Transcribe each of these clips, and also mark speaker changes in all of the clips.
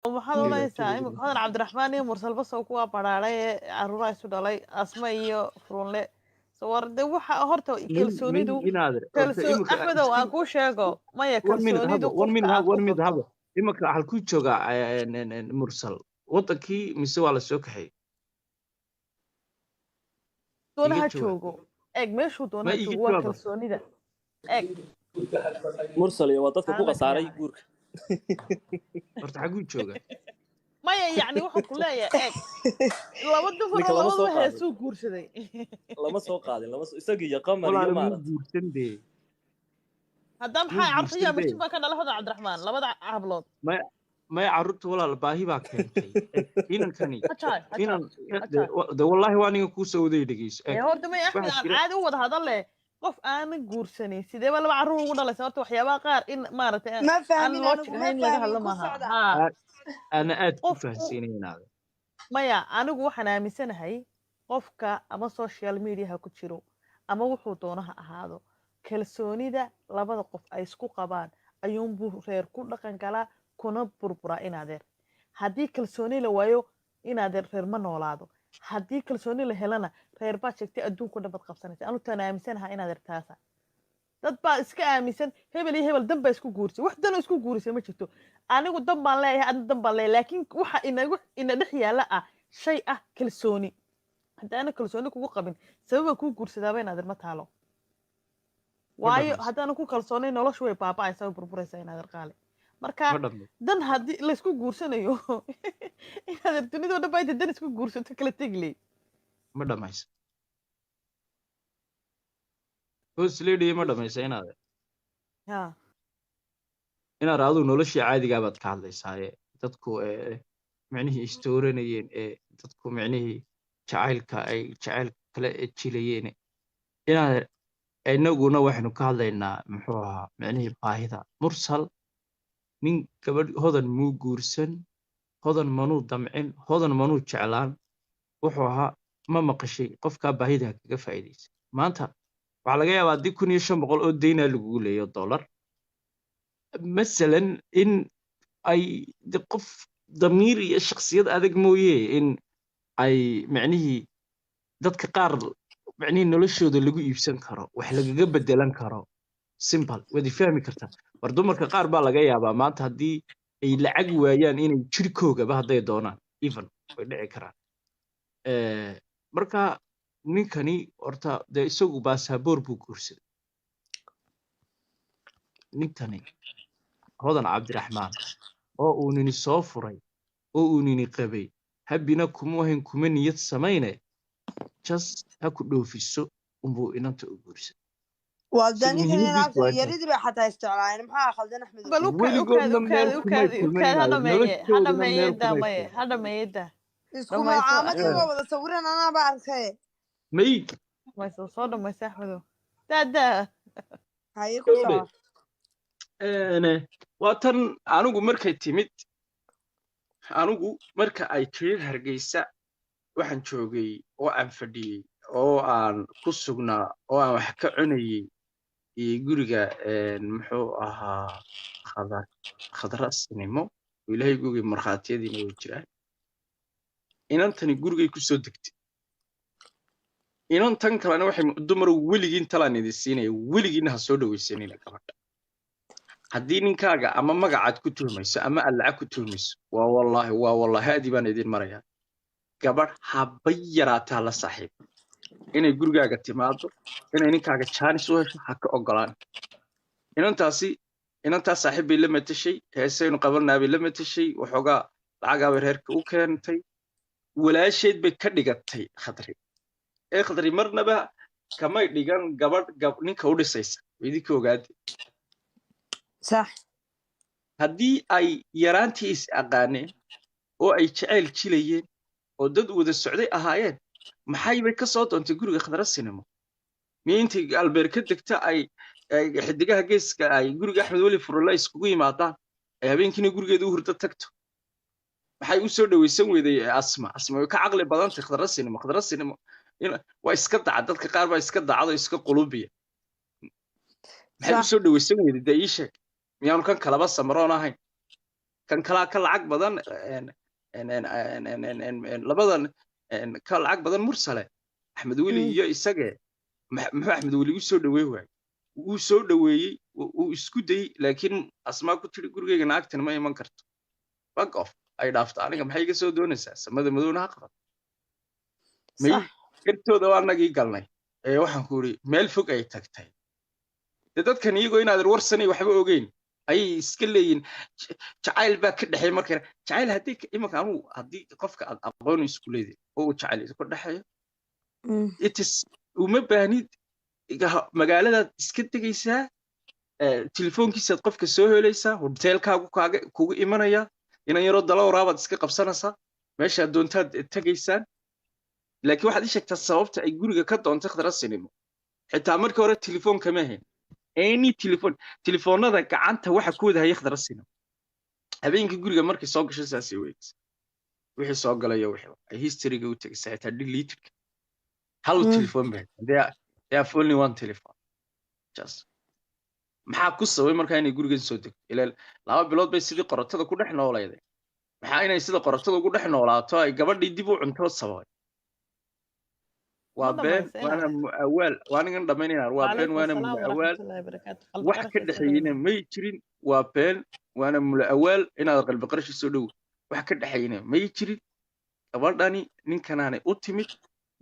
Speaker 1: Waxaad oranaysaa imika Hodan Cabdiraxmaan iyo Mursal Basow kuwaa baraaray ee caruuraha isu dhalay, Asma iyo Furunle. So war de waxa horta
Speaker 2: May
Speaker 1: kalsoonidu
Speaker 2: inaader horta
Speaker 1: kalsoo
Speaker 2: imika
Speaker 1: Axmedow aan kuu sheego maya
Speaker 2: one minute
Speaker 1: kalsoonidu
Speaker 2: habo, one
Speaker 1: qofka
Speaker 2: minute
Speaker 1: aad
Speaker 2: habo,
Speaker 1: ku
Speaker 2: one minute
Speaker 1: qabto
Speaker 2: habo. Imika halkuu joogaa Mursal? Wadankii mise waa la soo kaxeeyey?
Speaker 1: Doona
Speaker 2: Iga
Speaker 1: ha
Speaker 2: jawaab.
Speaker 1: joogo, eeg meeshuu
Speaker 2: Ma
Speaker 1: doona ha
Speaker 2: iga
Speaker 1: joogo, waa
Speaker 2: jawaab.
Speaker 1: kalsoonida, eeg.
Speaker 3: Mursal iyo waa dadka ku
Speaker 1: Aanaka
Speaker 3: khasaaray
Speaker 1: yacni
Speaker 3: guurka.
Speaker 2: Horta xaguu joogaa?
Speaker 1: Maya, yacni waxaan ku leeyahay, eeg, laba dumar
Speaker 3: Ninka
Speaker 1: oo
Speaker 3: lama soo
Speaker 1: labadaba
Speaker 3: qaadin.
Speaker 1: heesuu guursaday.
Speaker 3: Lama soo qaadin, lama soo isaga iyo Qamar iyo
Speaker 2: Walaale muu
Speaker 3: maaragtay
Speaker 2: guursan dee.
Speaker 1: Hadda
Speaker 2: Muu
Speaker 1: maxaa carruur
Speaker 2: guursan
Speaker 1: yaa
Speaker 2: dee.
Speaker 1: Mashin baa ka dhalay Hodan Cabdiraxmaan labada hablood.
Speaker 2: Maya maya, carruurta walaal baahi baa keentay. Eeg inankani
Speaker 1: Hajaay hajaay
Speaker 2: inan
Speaker 1: hajaay.
Speaker 2: De wallaahi waa ninga kuu soo waday, dhegeyso,
Speaker 1: ee
Speaker 2: eeg.
Speaker 1: Horta may Axmed
Speaker 2: Waxaa
Speaker 1: aan
Speaker 2: jira
Speaker 1: caadi u wada hadalle, qof aanan guursanin sideeba laba carruur ugu dhalaysa? Horta waxyaabaha qaar in maaragtay
Speaker 4: Ma
Speaker 1: aan
Speaker 4: fahmin
Speaker 1: logic
Speaker 4: anigu, ma
Speaker 1: ahayn laga
Speaker 4: fahmin
Speaker 1: hadlo
Speaker 4: ku
Speaker 1: maaha
Speaker 4: socda.
Speaker 1: Haa.
Speaker 2: Ana aad ku
Speaker 1: Qofku
Speaker 2: fahansiinay inaade.
Speaker 1: Maya, anigu waxaan aaminsanahay qofka ama social media ha ku jiro ama wuxuu doono ha ahaado, kalsoonida labada qof ay isku qabaan ayuunbuu reer ku dhaqan galaa kuna burburaa. Inaadeer, haddii kalsooni la waayo, inaadeer, reer ma noolaado. Haddii kalsooni la helana, reer baad sheegtay adduunko dhan baad qabsanaysa. Anu taan aaminsanaha, inaadeer, taasa. Dad baa iska aaminsan hebel iyo hebel dan baa isku guurisay. Wax danoo isku guurisay ma jirto. Anigu dan baan leeyahay, adna dan baan leeyahay, laakiin waxa inagu ina dhex yaalla ah shay ah kalsooni. Haddaana kalsooni kugu qabin, sababaan kuu guursadaaba, inaadeer, ma taalo.
Speaker 2: Ma
Speaker 1: Waayo
Speaker 2: dhamaysa.
Speaker 1: haddaana ku kalsoonayn, noloshu way baaba'aysaa, way burburaysaa, inaadeer qaali. Marka
Speaker 2: Ma dhamay.
Speaker 1: dan haddii laysku guursanayo, inaadeer, dunidoo dhan baa inta dan isku guursato kala tegley.
Speaker 2: Ma dhamaysa hoos lady, ma dhamaysa inaade.
Speaker 1: Ha.
Speaker 2: Inaad adigu noloshii caadigaa baad ka hadlaysaaye, dadku micnihii istooranayeen, ee dadku micnihii jacaylka ay jacaylka kale jilayeen. Inaad inaguna waxaynu ka hadlaynaa muxuu ahaa micnihii baahida. Mursal nin gabadh Hodan muu guursan, Hodan manuu damcin, Hodan manuu jeclaan. Wuxuu ahaa ma maqashay qofkaa baahida ha kaga faa'iidaysa. Maanta waxaa laga yaabaa haddii 1500 oo deynaa lagugu leeyo dollar masalan, in ay de qof damiir iyo shakhsiyad adag mooye in ay micnihii dadka qaar micnihii noloshooda lagu iibsan karo, wax lagaga bedelan karo, simple, waad i fahmi kartaa. War dumarka qaar baa laga yaabaa maanta haddii ay lacag waayaan inay jirkoogaba hadday doonaan even way dhici karaan. Marka ninkani horta dee isagu baasaboor buu guursaday ninkani Hodan Cabdiraxmaan oo uu nini soo furay oo uu nini qabay. Habbina kuma ahayn, kuma niyad samayne, just ha ku dhoofiso unbuu inanta u guursaday.
Speaker 4: Waa
Speaker 2: Isagu
Speaker 4: ninkan
Speaker 2: muhiimadiisu waa intaas.
Speaker 4: Yaridii bay xataa isjeclaayeen. Maxaa khaldan, Axmed?
Speaker 1: Bal
Speaker 2: Weligoodna
Speaker 1: ukaadi
Speaker 2: meel kumay
Speaker 1: ukaadi ukaadi, ha
Speaker 2: kulmaynayo
Speaker 1: dhameeye, ha
Speaker 2: noloshooduna
Speaker 1: dhameeye
Speaker 2: meel
Speaker 1: da
Speaker 2: kumay
Speaker 1: maye
Speaker 2: kulmin.
Speaker 1: Ha dhameeye da.
Speaker 4: Isku
Speaker 1: Dhamayso.
Speaker 4: macaamad
Speaker 1: Axmed.
Speaker 4: iyagoo wada sawiran anaaba arkay.
Speaker 2: May.
Speaker 1: Dhamayso, soo dhamayso, Axmedow, daa daa.
Speaker 4: Haye, ku
Speaker 2: Gabadhe
Speaker 4: soco.
Speaker 2: Waa tan anigu markay timid, anigu marka ay timid Hargeysa waxaan joogay oo aan fadhiyey oo aan ku sugnaa oo aan wax ka cunayey iyo guriga muxuu ahaa Khadar Khadra Sinimo oo ilaahay gugay, markhaatiyadiina way jiraan. Inantani gurigay ku soo degtay. Inantan kalena waxay dumar weligiin talaan idin siinaya, weligiinna ha soo dhawaysanina gabadha. Haddii ninkaaga ama magacaad ku tuhmayso ama aad lacag ku tuhmayso, waa wallaahi, waa wallaahi, adii baan idin marayaa, gabadh haba yaraataa la saaxiib inay gurigaaga timaado, inay ninkaaga jaanis u hesho, ha ka ogolaan. Inantaasi inantaas saaxiib bay la matashay, heesaynu qabanaa bay la matashay, waxoogaa lacagaabay reerka u keentay, walaasheed bay ka dhigatay Khadri. Ee Khadri marnaba kamay dhigan gabadh ninka u dhisaysa, idinka ogaade.
Speaker 4: Sax.
Speaker 2: Haddii ay yaraantii is aqaaneen oo ay jacayl jilayeen oo dad wada socday ahaayeen, maxay bay ka soo doontay guriga Khadra Sinimo? Miya intay Albeer ka degta ay xidigaha geeska ay guriga Axmed Weli Furulla iskugu yimaadaan, ay habeenkiina gurigeeda u hurdo tagto? Maxay u soo dhawaysan weyday Asma? Asma way ka caqli badan tahay Khadra Sinimo. Khadra Sinimo waa iska daca, dadka qaar baa iska dacado, iska qulubiya. Maxay u
Speaker 4: Sax.
Speaker 2: soo dhawaysan weyday dee? Ii sheeg, miyaanu kan kalaba samaroon ahayn? Kan kalaa ka lacag badan, labadan ka lacag badan, Mursale, Axmed Weli iyo isage. Muxuu Axmed Weli u soo dhaweey waayey? Wuu soo dhaweeyey, wuu isku dayey, laakiin Asmaa ku tiri, "Gurigeyga naagtan ma iman karto, fuck off, ay dhaafto. Aniga maxay iga soo doonaysaa? Samada madowna ha qaban." May gartooda waa anagii galnay ee waxaan ku iri meel fog ay tagtay. Dee dadkan iyagoo inaadan warsanay waxba ogeyn ayay iska leeyihin jacayl baa ka dhexeey. Marka jacayl haddii imanka anugu haddii qofka aad aqoon isku leedahay oo uu jacayl idinku dhexeeyo, it is uma baahnid. Magaaladaad iska tegaysaa, telefoonkiisaad qofka soo helaysaa, hoteelkaagu kaaga kugu imanaya, inan yaroo dalawraabaad iska qabsanaysaa, meeshaad doontaad tegaysaan. Laakiin waxaad ii sheegtaa sababta ay guriga ka doontay Khadra Sinimo. Xitaa markii hore telefoon kama ahayn any telefoon. Telefoonada gacanta waxa ku wada hayay Khadra Sinimo. Habeenkii guriga markay soo gasho saasay weydisay wixii soo galayo, wixii ay historyga u tegaysaa, xitaa deletedka hal telefoon bay. They have only one telephone just. Maxaa ku sababay markaa inay gurigan soo degto? Ilaa 2 bilood bay sidii qorotada ku dhex noolayday. Maxaa inay sida qorotada ugu dhex noolaato, ay gabadhii dib u cunto sababay? Waa
Speaker 1: Ma
Speaker 2: been.
Speaker 1: dhamaysa
Speaker 2: Waana
Speaker 1: inaad
Speaker 2: mu'awaal. Waa anigan dhamaynayna. Waa been
Speaker 1: وعليكم
Speaker 2: waana
Speaker 1: السلام
Speaker 2: mu'awaal.
Speaker 1: ورحمة الله وبركاته. qalbi
Speaker 2: Wax ka
Speaker 1: qarashka soo
Speaker 2: dhexeeyena
Speaker 1: dhaweynaya.
Speaker 2: may jirin. Waa been waana mu'awaal. Inaad qalbi qarashi soo dhow, wax ka dhexeeyena may jirin. Gabadhani ninkanaanay u timid.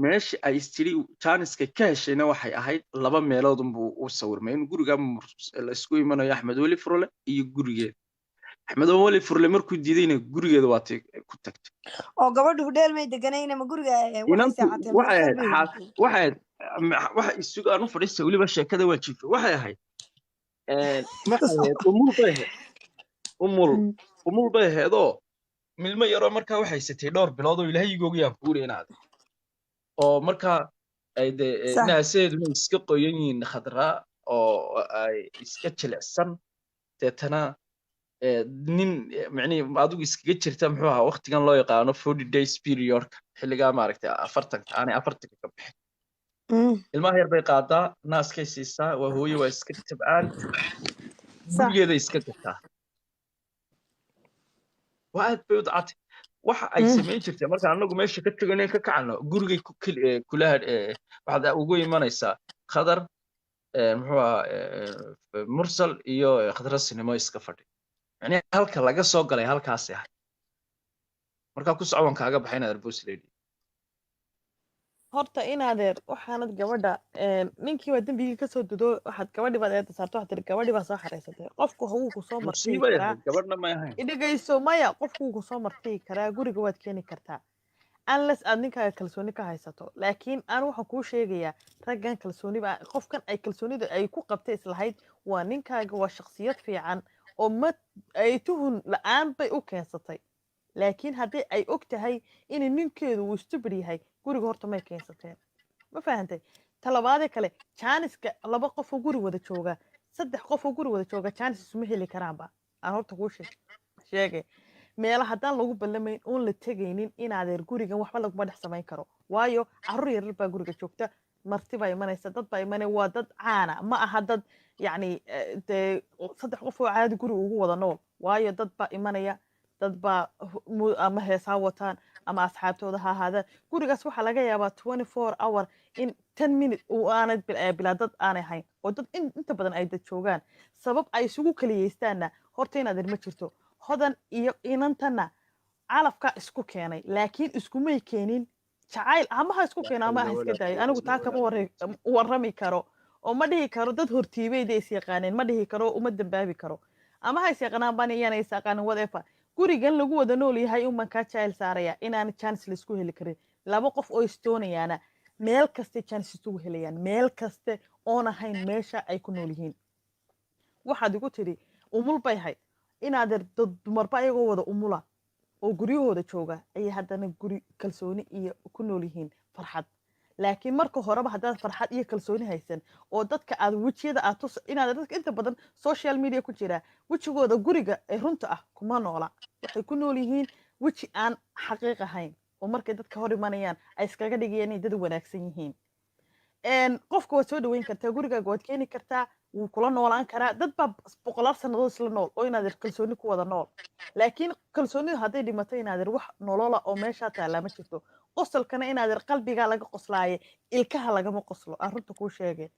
Speaker 2: Meesha ay istiri jaaniska ka heshayna waxay ahayd laba meelood unbuu u sawirmay: in guriga la isku imanayo Axmed Weli Furle iyo gurigeeda. Axmed Weli Furle markuu diidayna, gurigeeda waa tay ku tagtay.
Speaker 4: Oo gabadhu hudheel may deganayna, ma guriga waxay
Speaker 2: Inantu
Speaker 4: seexatee
Speaker 2: waxay
Speaker 4: Mursal
Speaker 2: ahayd
Speaker 4: bay hurdisay.
Speaker 2: Waxay ahayd waxa isugu aan u fadhiistay weliba sheekada waa jiifay. Waxay ahayd waxay ahayd umul bay ahayd, umul. Umul bay ahayd oo milmo yaroo markaa waxay haysatay dhowr bilood oo Ilaahay igoogi aan kuuri inaad oo markaa ay dee naasaheeduna iska qoyan yihiin, Khadraa, oo ay iska jilicsan. Deetana nin micnihi adigu iskaga jirta, muxuu ahaa, waqtigan loo yaqaano 40 days periodka, xilligaa maaragtay 40-ka aanay 40-ka ka bixin. Ilmaha yar bay qaadaa, naaskay siisaa, waa hooyo, waa iska tabcaan. Gurigeeda iska gataa, waa aad bay u dacatay. Waxa ay samayn jirtay marka anagu meesha ka tegayno, ka kacano, gurigay ku kula waxaad ugu imanaysaa Khadar, muxuu ahaa, Mursal iyo Khadra Sinimo iska fadhi. Yani halka laga soo galay halkaasi ahay. Markaa ku soco, waan kaaga baxay inaad boss lady.
Speaker 1: Horta inaadeer, waxaanad gabadha ninkii waa dembigii kasoo dudo. Waxaad gabadhii baad eeda saarto. Waxaad tiri gabadhii baa soo xareysatay. Qofku wuu ku soo martiyi
Speaker 2: Musiibay
Speaker 1: karaa.
Speaker 2: ahayd, gabadhna may ahayn.
Speaker 1: Idhegayso, maya, qofku wuu ku soo martiyi karaa, guriga waad keeni kartaa, unless aad ninkaaga kalsooni ka haysato. Laakiin aan waxaan kuu sheegayaa, raggan kalsooni ba qofkan ay kalsoonida ay ku qabtay islahayd waa ninkaaga, waa shakhsiyad fiican oo ma ay tuhun la-aan bay u keensatay. Laakiin haddii ay og tahay inay ninkeedu uu stupid yahay, guriga horta may keensateen. Ma fahantay? Talabaadee kale, jaaniska laba qof oo guri wada jooga, saddex qof oo guri wada jooga, jaanis isuma heli karaanba. Aan horta kuu sheegay, meela haddaan lagu ballamayn oon la tegaynin, inaadeer, gurigan waxba laguma dhex samayn karo. Waayo, carruur yarar baa guriga joogta, marti baa imanaysa, dad baa imanaya. Waa dad caana ma aha, dad yacni dee saddex qof oo caadi guriga ugu wada nool. Waayo, dad baa imanaya, dad baa ama heesaa wataan ama asxaabtooda ha ahaadaan. Gurigaas waxaa laga yaabaa 24 hour in 10 minute uu aanay bilaa dad aanay ahayn, oo dad inta badan ay dad joogaan. Sabab ay isugu keliyeystaanna horta inaadeer ma jirto. Hodan iyo inantanna calafkaa isku keenay, laakiin iskumay keenin jacayl. Ama ha isku keeno ama ha iska daayo, anigu taa kama warrami karo oo ma dhihi karo dad hortiibay is yaqaaneen, ma dhihi karo, uma dambaabi karo. Ama ha is yaqaanaan baan iyana is yaqaanin, whatever. Gurigan lagu wada nool yahay unbaan kaa jacayl saaraya inaan chance laisku heli karin. Laba qof oo istoonayaana meel kaste chance isugu helayaan, meel kaste oon ahayn meesha ay ku nool yihiin. Waxaad igu tidhi umul bay ahayd. Inaadeer, dad dumarba ayagoo wada umula oo guryahooda jooga ayay haddana guri kalsooni iyo ku nool yihiin farxad. Laakiin marka horeba haddaad farxad iyo kalsooni haysan oo dadka aad wejiyada aad tus, inaad dadka inta badan social media ku jira wejigooda guriga ee runta ah kuma noola. Waxay ku nool yihiin weji aan xaqiiq ahayn oo markay dadka hor imanayaan ay iskaga dhigayaan inay dad wanaagsan yihiin. Qofka waad soo dhaweyn kartaa, gurigaaga waad keeni kartaa. Wuu kula noolaan karaa. Dad baa boqolaal sannadood isla nool oo inaadeer kalsooni ku wada nool, laakiin kalsoonidu hadday dhimato, inaadeer, wax nolola oo meeshaa taallaa ma jirto. Qosolkana, inaadeer, qalbigaa laga qoslaaye, ilkaha lagama qoslo. Aan runta kuu sheegay,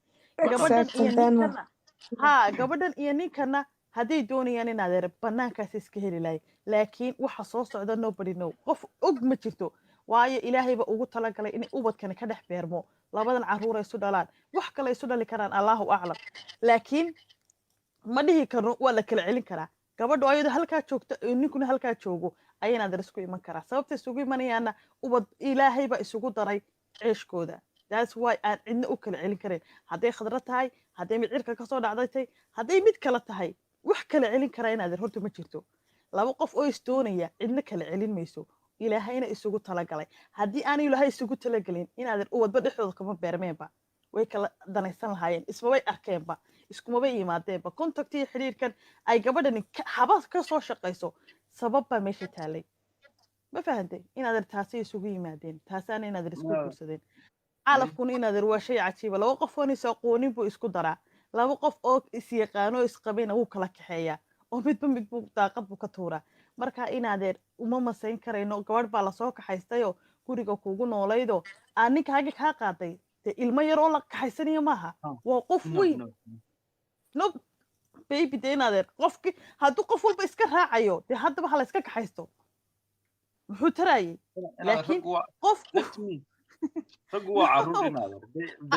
Speaker 1: gabadhan iyo ninkana, ha, gabadhan iyo ninkana hadday doonayaan, inaadeer, banaankaas iska heli lahay, laakiin waxa soo socda nobody know, qof og ma jirto. Waayo, ilaahayba ugu talagalay inay ubadkani ka dhex beermo. Labadan caruur ay isu dhalaan, wax kale isu dhali karaan, Allahu aclam. Laakiin ma dhihi karno waa la kala celin karaa. Gabadhu ayadoo halkaa joogta, ninkuna halkaa joogo, ayay inaadeer isku iman karaa. Sababta isugu imanayaana, ubad ilaahay baa isugu daray ceeshkooda. That's why aan cidna u kala celin karin. Hadday khadro tahay, hadday mid cirka kasoo dhacday tahay, hadday mid kale tahay, wax kala celin karaa, inaadeer, horta ma jirto. Laba qof oo isdoonaya cidna kala celin mayso, Ilaahayna isugu talagalay. Haddii aanu Ilaahay isugu talagelin, inaadeer, ubadba dhexdooda kama beermeenba. Way kala danaysan lahaayeen, ismabay arkeenba, iskumabay yimaadeenba. Contact iyo xidhiirkan ay gabadhani haba ka soo shaqayso, sabab baa meesha taalay. Ma fahantay, inaadeer? Taasay isugu yimaadeen, taasaana, inaadeer, isku guursadeen. Calafkuna, inaadeer, waa shay cajiiba. Laba qof oon is aqoonin buu isku daraa, laba qof oo is yaqaano, isqabayna wuu kala kaxeeyaa, oo midba mid buu daaqad buu ka tuuraa. Marka, inaadeer, uma masayn karayno gabadh baa lasoo kaxaystayoo guriga kuugu noolaydoo aan ninkaagi kaa qaaday. Dee ilmo yar oo la kaxaysanayo maaha, waa qof weyn, no baby. Dee, inaadeer, qofki hadduu qof walba iska raacayo, dee haddaba ha la iska kaxaysto, muxuu taraayey? Laakiin qofku
Speaker 2: Raggu waa caruur, inaadeer.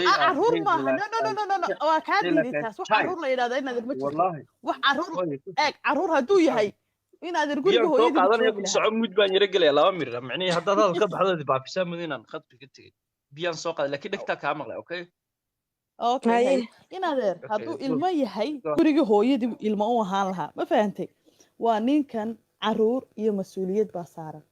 Speaker 1: Caruur maaha. No, no, no, no, no, waa kaa diiday taas. Wax caruur la yidhahda, inaadeer, ma jirto. Wax caruur, eeg, caruur hadduu yahay, inaadeer, guriga
Speaker 2: Biyaan soo
Speaker 1: hooyadii buu
Speaker 2: qaadanaya.
Speaker 1: joogi
Speaker 2: Ku
Speaker 1: lahaa.
Speaker 2: soco. Mud baan yara gelaya 2 mirir. Micnihii haddaad hadal ka baxdo, baafisaa mud inaan khadka ka tegey. Biyaan soo qaaday, laakiin dhegtaa kaa maqlay. Okay.
Speaker 1: Okay.
Speaker 4: Haye.
Speaker 1: Hay, inaadeer,
Speaker 2: Okay,
Speaker 1: hadduu
Speaker 2: go.
Speaker 1: ilmo yahay,
Speaker 2: Go.
Speaker 1: guriga hooyadii buu ilmo u ahaan lahaa. Ma fahantay? Waa ninkan caruur iyo mas-uuliyad baa saaran.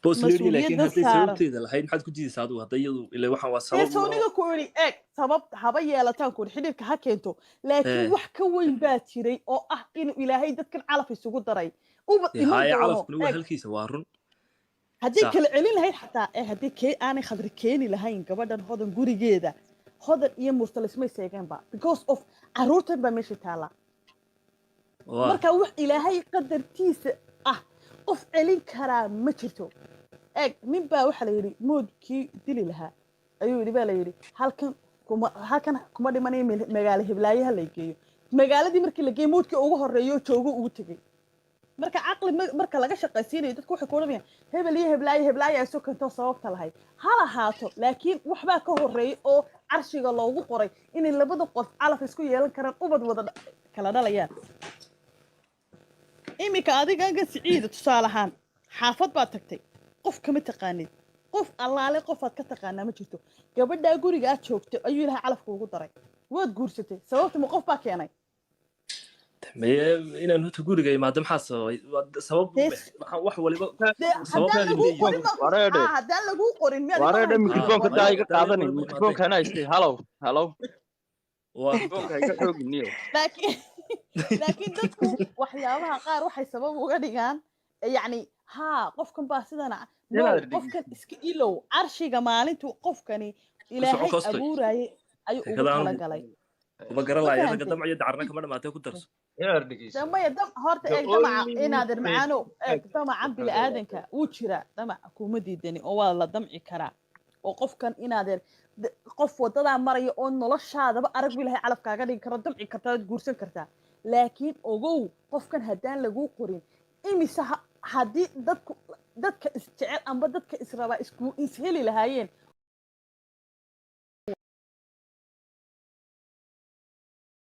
Speaker 3: Boss lady, laakiin
Speaker 1: Mas-uuliyadda
Speaker 3: hadday
Speaker 1: saaran.
Speaker 3: sababteeda lahayd, maxaad ku diidaysaa adigu? Hadday iyadu ile waxaan waa
Speaker 1: Dee
Speaker 3: sabab loo
Speaker 1: sawniga ku idhi, eeg, sabab haba yeelataan ku idhi, xidhiirka ha keento, laakiin wax ka weyn baa jiray oo ah inuu Ilaahay dadkan calaf isugu daray, ubad
Speaker 3: Dee
Speaker 1: iman
Speaker 3: haaye,
Speaker 1: doono.
Speaker 3: Calafkuna waa
Speaker 1: Eeg,
Speaker 3: halkiisa, waa run.
Speaker 1: Haddii
Speaker 3: Sax.
Speaker 1: kala celin lahayd xataa, ee haddii kee aanay Khadri keeni lahayn gabadhan Hodan gurigeeda, Hodan iyo Mursal ismay seegeenba, because of caruurtan baa meesha taala.
Speaker 3: Waa
Speaker 1: Marka wax Ilaahay qadartiisa ah qof celin karaa ma jirto. Eeg, nin baa waxaa la yidhi moodkii dili lahaa ayuu yidhi, baa la yidhi, halkan kuma dhimanayo, magaalo heblaaye ha la geeyo. Magaaladii markii la geeyey, moodkii ugu horreeyo joogo ugu tegey. Marka caqli marka laga shaqaysiinayo, dadku waxay ku odhanayaan hebel iyo heblaaye, heblaaye ay soo keento sababta lahayd ha lahaato, laakiin waxbaa ka horreeyay oo carshiga loogu qoray inay labada qof calaf isku yeelan karaan, ubad wada kala dhalayaan. Iminka adiga Siciida, tusaale ahaan, xaafad baad tagtay, qof kama taqaanid, qof allaale qofaad ka taqaanaa ma jirto. Gabadhaa guriga aad joogto ayuu Ilahay calafka ugu daray, waad guursatay. Sababta ma qof baa keenay?
Speaker 3: Maye, inaan horta guriga imaado maxaa sababay? Waa sabab. Waxaan wax waliba
Speaker 1: Dee
Speaker 3: sabab
Speaker 1: haddaan laguu
Speaker 3: leeyihiin.
Speaker 1: qorin ma
Speaker 2: Wareedhe.
Speaker 1: Haddaan laguu qorin miyaad iman
Speaker 2: Wareedhe.
Speaker 1: lahayd?
Speaker 2: Mikrofoonka daa iga
Speaker 3: Maya,
Speaker 2: qaadanin.
Speaker 3: maya.
Speaker 2: Mikrofoonka anaa haystay. Halow, halow.
Speaker 3: Waa
Speaker 2: Mikrofoonka iga xoogin niyo.
Speaker 1: Laakiin dadku waxyaabaha qaar waxay sabab uga dhigaan, yacni, haa, qofkan baa sidana. No.
Speaker 2: Inaad
Speaker 1: Qofkan iska ilow, carshiga maalintuu qofkani Ilaahay
Speaker 3: kostay.
Speaker 1: abuurayay ayuu ugu
Speaker 3: Sheekada anigu
Speaker 1: talagalay.
Speaker 3: Kuma garan
Speaker 1: Ma
Speaker 3: laaya ragga
Speaker 1: fahantay?
Speaker 3: Damc iyo dacarna kama dhamaatee, ku darso.
Speaker 2: Inaad dhegeyso.
Speaker 1: Maya, dam horta
Speaker 2: The
Speaker 1: eeg, damaca,
Speaker 2: only
Speaker 1: inaadir macaano, eeg, damacan
Speaker 2: Wuxuu
Speaker 1: bini'aadanka wuu jiraa. Damaca kuma diidani oo waa la damci karaa, oo qofkan, inaadeer, qof wadadaa maraya oo noloshaadaba arag buu Ilahay calaf kaaga dhigi karo, damci kartaa, waad guursan kartaa. Laakiin ogow, qofkan haddaan laguu qorin, imise haddii dadku, dadka isjecel amba dadka israbaa isku isheli lahaayeen.